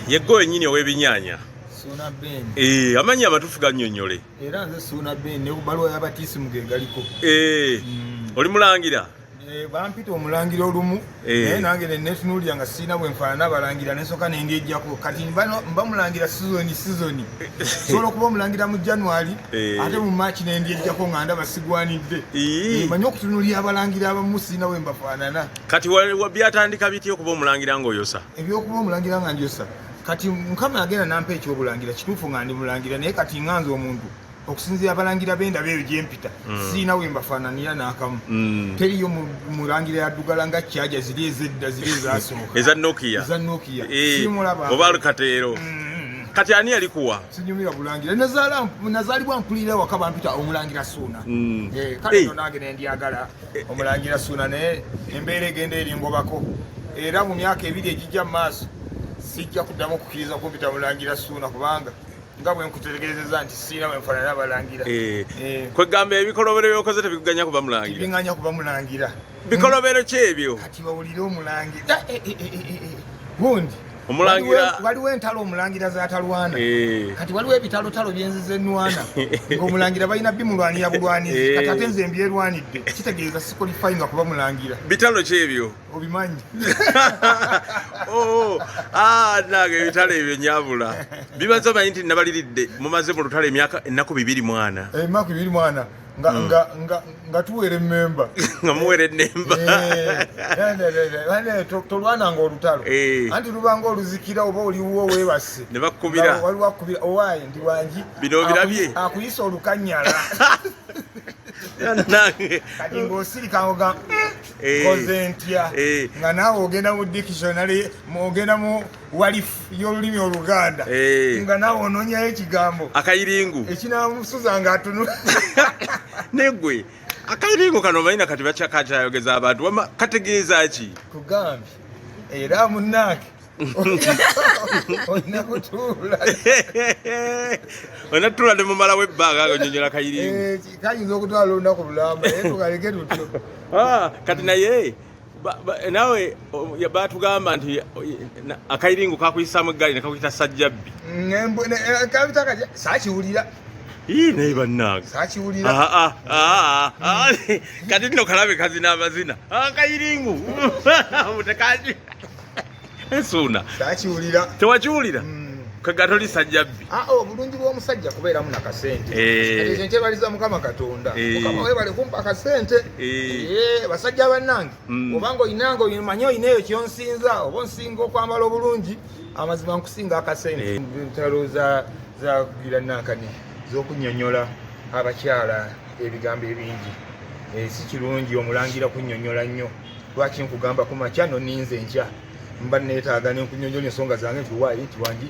Yeggo wenyini ow'ebinyaanya. Suuna Ben. Eh, amannya amatuufu gannyonnyole. Era nze Suuna Ben ne ku bbaluwa y'abatisimu ge galiko. Eh, Oli mulangira? Eh, bampita omulangira olumu naye nange nenetunuulira nga sirina bwe nfaanana abalangira, nensooka nendyejjako. Kati mba mulangira sizoni sizoni, sobola okuba omulangira mu January, ate mu March nendyejjako nga ndaba sigwanidde. Manyi okutunuulira abalangira abamu sirina bwe mbafaanana. Kati byatandika bitya okuba omulangira ng'oyosa? Ebyokuba omulangira nga njosa, kati Mukama agenda nampa ekyobulangira. Kituufu nga ndi mulangira, naye kati nga nze omuntu okusinziira abalangira bendaba eyo gyempita, sirina we mbafaananira n'akamu. Teriyo mulangira yaddugala nga kyaja ziri ezedda, ziri ezasooka. Eza Nokia. Eza Nokia. Simulaba. Oba Alcatel. Kati ani yalikuwa? Sinyumira bulangira. Nazaalibwa mpulira waka bampita omulangira Suuna. Kale no nange nendyagala omulangira Suuna, naye embeera egenda eringobako, era mu myaka 2 egijja mu maaso sijja kuddamu okukkiriza kumpita mulangira Suuna, kubanga nga bwe nkutegeezeza nti siina bwe nfaanana abalangira. Kwegamba ebikolobero byokoze tebikuganya kuba mulangira? Tebinganya kuba mulangira. Bikolobero ki ebyo? Kati bawulire omulangira gundi. Omulangira. Waliwo entalo omulangira zatalwana. Kati waliwo ebitalotalo byenzize ennwana ng'omulangira balina bimulwanira bulwanizi. Kati ate nze mbyerwanidde, kitegeeza siqualifyinga kuba mulangira. Bitalo ki ebyo? Obimanyi. Oh, ah, nange ebitalo ebyo nyabula bibaze. Omanyi nti nabaliridde mumaze mu lutalo emyaka ennaku 2 mwana. Emyaka 2 mwana, nga tuwera emmemba. Nga muwera ennemba. Tolwananga olutalo, anti lubanga oluzikira oba oliwo weebase. Ne bakkubira. Waliwo akubira, owaaye nti wangi. Bino obirabye? Akuyisa olukanyala. Nange. Kati ng'osirika ngoga koze ntya, nga naawe ogenda mu dictionary, ogenda mu walifu y'olulimi Oluganda, nga naawe onoonyayo ekigambo. Akayiringu. Ekinamusuza ng'atunula. Negwe akayiringu kano omanyi nakati bakyakakyayogeza abantu, wama kategeeza ki? Kugambye era munnange olina kutuula. Olina tuula ne mumalawo ebbanga nga onyonyola kayiringu. Eh, kayinza okutwala olunaku lulamba, naye tukaleke tutyo. Ah, kati naye naawe batugamba nti akayiringu kakuyisaamu eggaali ne kakuyita sajjabbi. Kabita kati saakiwulira. Ii, naye bannange. Saakiwulira. Ah, ah, ah, ah, kati nno kalabe kazina amazina akayiringu mutekaji ensuuna. Saakiwulira. Tewakiwulira? Kaga toli sajjabbi. Ah, obulungi bw'omusajja kubeeramu nakasente. Kati nze nkyebaliza Mukama Katonda. Mukama webale kumpa akasente. Basajja bannange, obanga olinanga omanyi olina eyo kyonsinza, oba onsinga okwambala obulungi, amazima nkusinga akasente. Entalo za kugira nankani z'okunnyonnyola abakyala ebigambo ebingi. Si kirungi omulangira kunnyonnyola nnyo. Lwaki nkugamba ku makya noninze enkya? Mba neetaaga nenkunyonnyola ensonga zange nti waayi nti wangi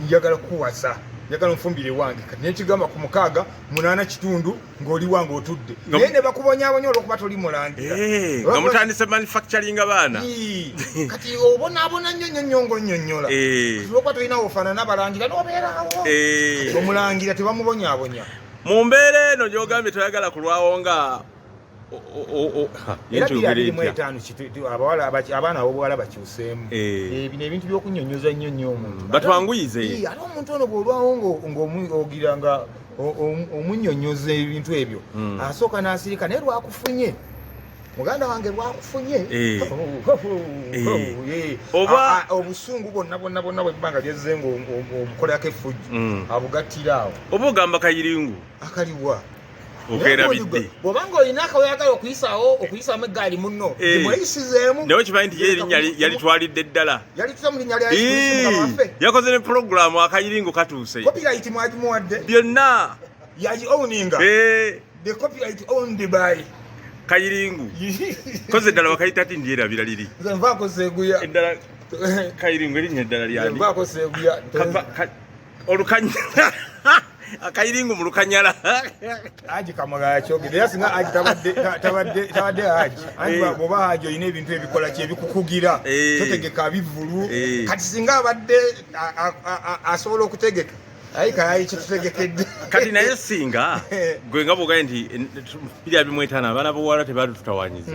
njagala kukuwasa, njagala nfumbire wange. Kati nekigamba ku 6, 8 kitundu ng'oli wange otudde, naye ne bakubonyabonya olwokuba toli mulangira. Eh, nga mutandise manufacturing abaana. Ii, kati obonaabona nnyo nnyo nnyo ng'onnyonnyola olwokuba tolina wofaanana balangira n'obeeraawo. Omulangira tebamubonyaabonya. Mu mbeera eno gy'ogambye toyagala kulwawo nga Era yenkyogere 20 ntya? 5 abawala abaana ab'obuwala bakyuseemu. Bino ebintu by'okunnyonnyoza nnyo nnyo omuntu. Batwanguyize. Ii, ate omuntu ono bw'olwawo ng'ogira nga omunnyonnyoza ebintu ebyo, asooka n'asirika, naye lwakufunye muganda wange, lwakufunye. Obusungu bwonna bwonna bwonna bwebbanga lyezze ng'omukolerako effujjo, abugattira awo. Oba ogamba kayiringu. Akaliwa? Okerabidde. Bw'obanga olina akaweyagala okuyisaawo, okuyisaamu eggaali munno, mweyisizeemu. Naye okimanyi nti ye erinnya yalitwalidde ddala? Yalituta mu linnya lya Yesu Kristo Mukama waffe. Yakoze ne pulogulaamu, akayiringu katuuse. Copyright mwagimuwadde? Byonna. Yagi owninga? The copyright owned by Kayiringu koze eddala bakayita ti ndyerabira liri. Nze nvaako seeguya. Eddala kayiringu erinnya eddala lyani? Nvaako seeguya. Olukanya akayiringu mu lukanyala. Haji Kamoga yakyogedde, era singa Haji tabadde Haji, anti bw'oba Haji olina ebintu ebikola ki ebikukugira, totegeka bivvulu. Kati singa abadde asobola okutegeka. Ayi kayayi kyetutegekedde. Kati naye singa gwe nga bwogaye nti 2005 abaana b'obuwala tebatutawanyiza,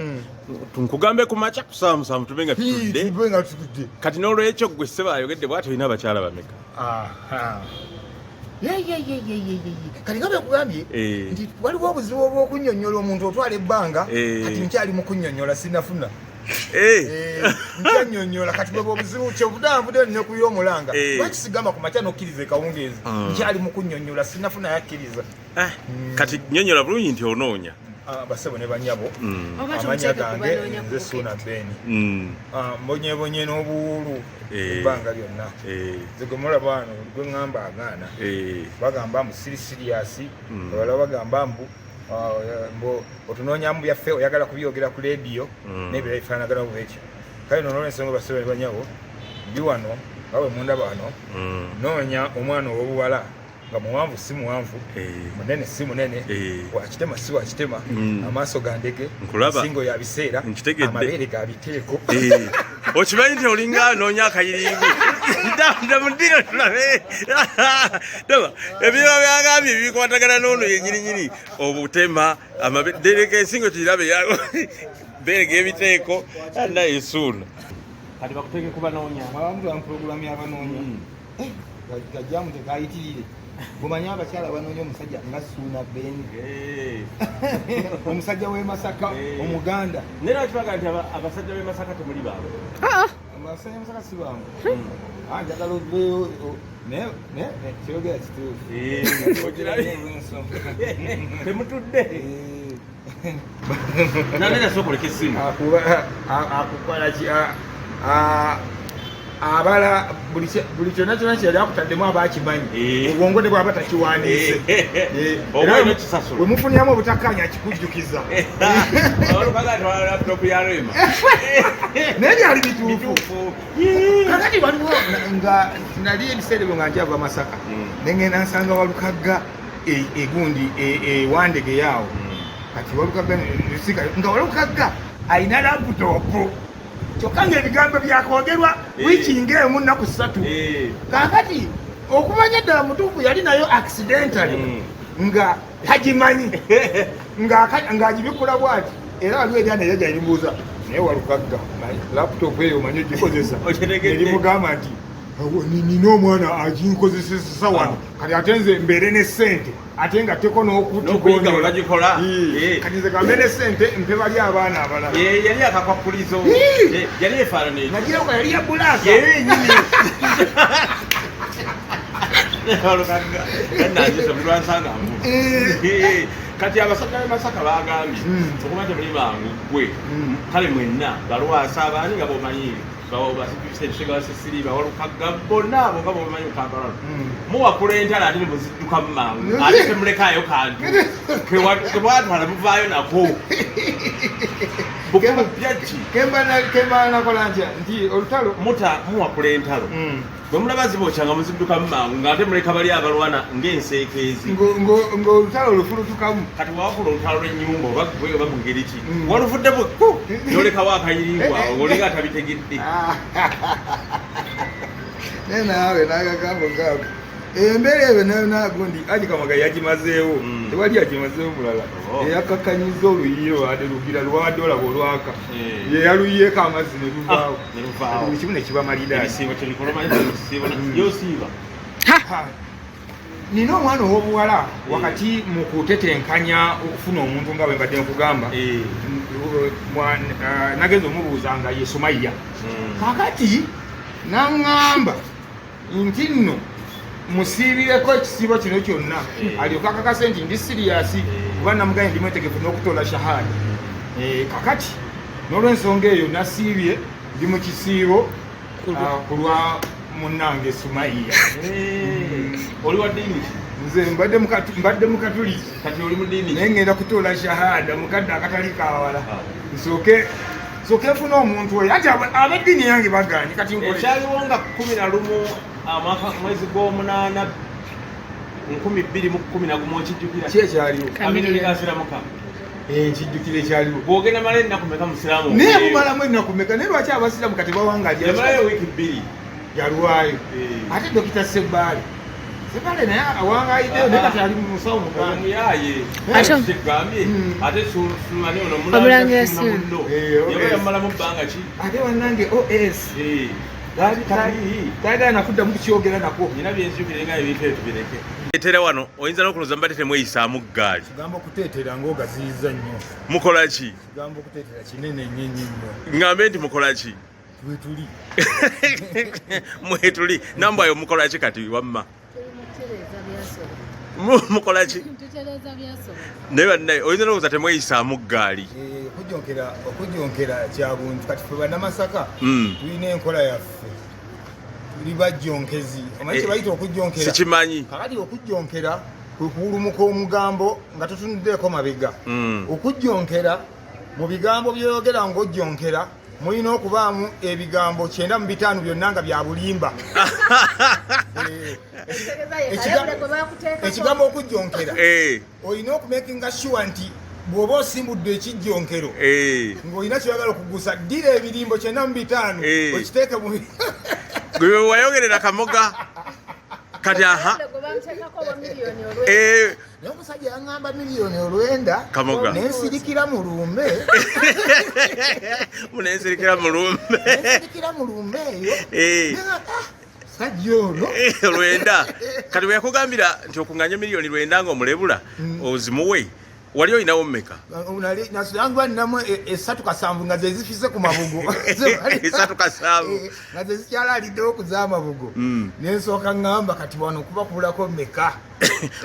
nkugambe ku makya ku ssaawa 7 tube nga tutudde. Tube nga tutudde. Kati n'olwekyo gwe ssebo ayogedde bw'ati, olina abakyala bameka? Aha. Ye, ye, ye, ye, ye, ye, ye. Kati nga bwekugambye nti waliwo obuzibu obw'okunnyonnyola omuntu otwala ebbanga. Kati nkyali mu kunnyonnyola, sinafuna. Nkyannyonnyola kati bwebwe obuzibu kyebuda nvuddeyo nina okuya omulanga. Lwaki sigamba ku makya n'okkiriza ekawungeezi? Nkyali mu kunnyonnyola, sinafuna yakkiriza. Ah, kati nnyonnyola bulungi nti onoonya. Ah, basebo ne banyabo, Oba amanya tumuteeke ku gange banoonya nze ku Suuna buket. Beni. Ah, mbonyebonye n'obuwuulu ebbanga lyonna. Nze gwe mulaba wano gwe ŋŋamba agaana. Bagamba mbu siri serious. Abalala bagamba mbu mbu otunoonyamu byaffe, oyagala kubyogera ku leediyo n'ebirala ebifaanagana bwekyo. Kale nono olw'ensonga, basebo ne banyabo, ndi wano nga bwe mundaba wano. Noonya omwana ow'obuwala nga muwanvu si muwanvu, munene si munene, wakitema si wakitema, amaaso ga ndege, Nkulaba. nsingo ya biseera, Nkitegedde. amabeere ga biteeko. Okimanyi nti olinga anoonya akayiringu. Dda mu ddiro tulabe. Daba ebirala byagambye bikwatagana n'ono yenyininyini, obutema dereka ensingo kirabe beere g'ebiteeko naye suuna kati bakuteeke kubanoonya. Abamu mu pulogulaamu y'abanoonya gajjamu tekayitirire. Bwomanye abakyala banoonya omusajja nga Suuna Ben, omusajja w'e Masaka, Omuganda. Naye lwaki baga nti abasajja b'e Masaka temuli baabwe? Abasajja Masaka si bangu. Ah, njagala oveeyo naye naye kyogera kituufu. Okirabye? Olw'ensonga. Temutudde. Nanena sooka oleka essimu. Akukola ki? Abala buli kyonna kyonna kyeyali akutaddemu aba akimanyi. Obwongo ne bwaba takiwandiise. Oba Era olina okisasula. we mufuniramu obutakkaanya akikujjukiza. Olukaga twala laptop ya Rema. Naye byali bituufu. Bituufu. Kakati waliwo nga nali ebiseera ebyo nga nkyava Masaka, nengenda nsanga Walukagga egundi ewandege yaawo. Kati Walukagga nga Walukagga alina laptop, kyokka ngaebigambo byakwogerwa wiiki ngaemu nnaku 3. Kakati okumanya ddala mutuufu yali nayo accidentally, nga tagimanyi, ng'agibikula bwati. Era waliwo eryana eryo gyalimubuuza, naye Walukagga, laptop eyo omanyi ogikozesa? Okitegedde. Nerimugamba nti, "Awo, nina omwana aginkozesesa wano." Kati ate nze mbeere ne ssente ate nga teko N'okuyiga bwe bagikola. Kati nze kambe ne ssente mpe bali abaana abalala. Yali akakwakulizo. Yali efaanana ekyo. Nagira nga yali ya black. Yenyini. Walukagga nanjesa mulwansanga. Kati abasajja b'e Masaka bagambye okuba temuli bangu gwe. Kale mwenna balwasa abaani nga bomanyi basisiri bawalukagga bonna abo nga bomanyi mukampala, muwakula entalo ate nemuziddukamu mangu, ate temulekaayo kantu kebwatwala muvaayo nako bukulu byaki? Kemba nakola ntya nti olutalo Muta muwakula entalo, bwe mulaba zibokyanga muziddukamu mangu, ng'ate muleka bali abalwana ng'enseekeezi. Ng'olutalo lufulutukamu. Kati wawakula olutalo lw'ennyumba oba gwe oba mu ngeri ki, waluvudde bwekku nolekawo akayiringu awo ng'olinga atabitegedde. Naye naawe n'agagambo gaako embeera eyo nagundi agikamaga yagimazeewo. Tewali agimazeewo mulala. Eyakakkanyiza oluyiyo ade lugira lwabadde olaba olwaka, ye yaluyiyeeko amazzi ne luvaawo. Ne luvaawo. Buli kimu ne kiba malidaadi. Ebisiibo kyebikola omanyi ekisiibo yosiiba. Ha. Nina omwana ow'obuwala wakati mu kutetenkanya okufuna omuntu nga bwe mbadde nkugamba. Nagenza omubuuza nga ye Sumayya. Kakati naŋŋamba nti nno musiibireko ekisiibo kino kyonna, alyoke akakase nti ndi serious, kuba namugambye ndi mwetegefu n'okutoola shahada. Kakati n'olwensonga eyo nasiibye, ndi mu kisiibo ku lwa munnange Sumayya. Oli wa ddiini ki? Nze mbadde mukatuliki. Kati oli mu ddiini ki? Naye ngenda kutoola shahada mukadde akatali kawala, nsooke nfune omuntu oyo, anti ab'eddiini yange baganye. Kati nkole ki? Ekyaliwo nga 11 amwaka mwezi gw'omunaana 2011, okijjukira? Ki ekyaliwo? Amini Gasiramuka. Nkijjukira ekyaliwo. Bw'ogenda mala ennaku meka musiraamu? Naye mumalamu ennaku meka? Naye lwaki abasiraamu kati bawangalira? Yamalayo wiiki 2. Yalwayo. Eh. Ate Dokita Sebbaale Sebale naye awangayiddeyo, naye kati ali mu musawo muganda. Omuyaye. Kigambye ate Sulumani ono. Omulangira. Mulangira munno. Yaba yamalamu bbanga ki? Ate bannange os tayagala nakuddamu kukyogera nako. Nina byenzijukire nga ebintu ebyo tubireke. Etera wano oyinza n'okulowooza mbadde temweyisaamu ggaali. Kigambo okuteetera ng'ogaziyiza nnyo. Mukola ki? Kigambo okuteetera kinene nnyo nnyo nnyo. Ŋŋambe nti mukola ki? Wetuli. Mwetuli nambwayo, mukola ki kati wamma? Mukola ki? Tutereeza byasoba. Naye bannaye, oyinza n'okulowooza temweyisaamu ggaali. Okujonkera kya buntu. Kati ffe Bannamasaka tulina enkola yaffe, tuli bajjonkezi. Omanyi kye bayita okujjonkera? Sikimanyi. Kakati okujjonkera kwe kuwulumuka omugambo nga totunuddeeko mabega. Okujjonkera, mu bigambo byoyogera ng'ojjonkera mulina okubaamu ebigambo 95 byonna nga bya bulimba. Ekigambo okujjonkera, olina okumakinga sure nti bw'oba osimbudde ekijjonkero ng'olina kyoyagala okugusa, ddira ebirimbo 95 okiteeke mu Gwe wayogerera Kamoga kati aha. Naye omusajja yaŋŋamba miliyoni 90. Kamoga. Nensirikira mu lumbe. Munensirikira mulumbe. Nensirikira mu lumbe eyo. Nenga, ah, sajja ono. 90. Kati bwe yakugambira nti okuŋŋanya miliyoni 90 ng'omulebula ozimuwe, wali olinawo mmeka? Nangwa ninamu 3 kasanvu nga zezifise ku mabugo. 3 kasanvu. Nga zezikyalaliddewo ku z'amabugo. Nensooka ŋŋamba, kati wano kuba kubulako mmeka?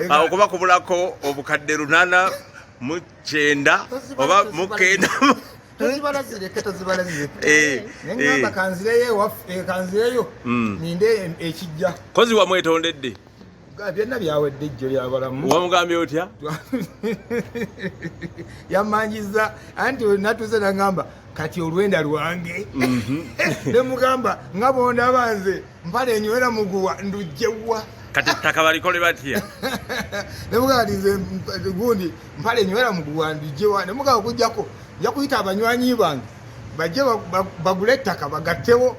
Awo kuba kubulako obukadde 89 oba 90. Tozibala zireke, tozibala zireke. Neŋŋamba kanzireyo ewaffe, kanzireyo ninde ekijja. Kozi wamwetondedde? Byonna byawedde ejjo lyabalamu. Wamugambye otya? Yamanjiza anti natuze naŋŋamba, kati olwenda lwange. Nemugamba nga bondaba nze mpala enywera muguwa, ndujjewa? Kati ettaka balikole batya? Nemugamba nti nze gundi mpala enywera muguwa, ndujjewa? Nemugamba okujjako nja kuyita abanywanyi bange bajje bagule ettaka bagattewo,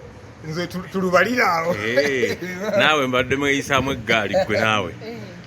nze tulubalire awo. Naawe mbadde mweyisaamu eggaali gwe naawe.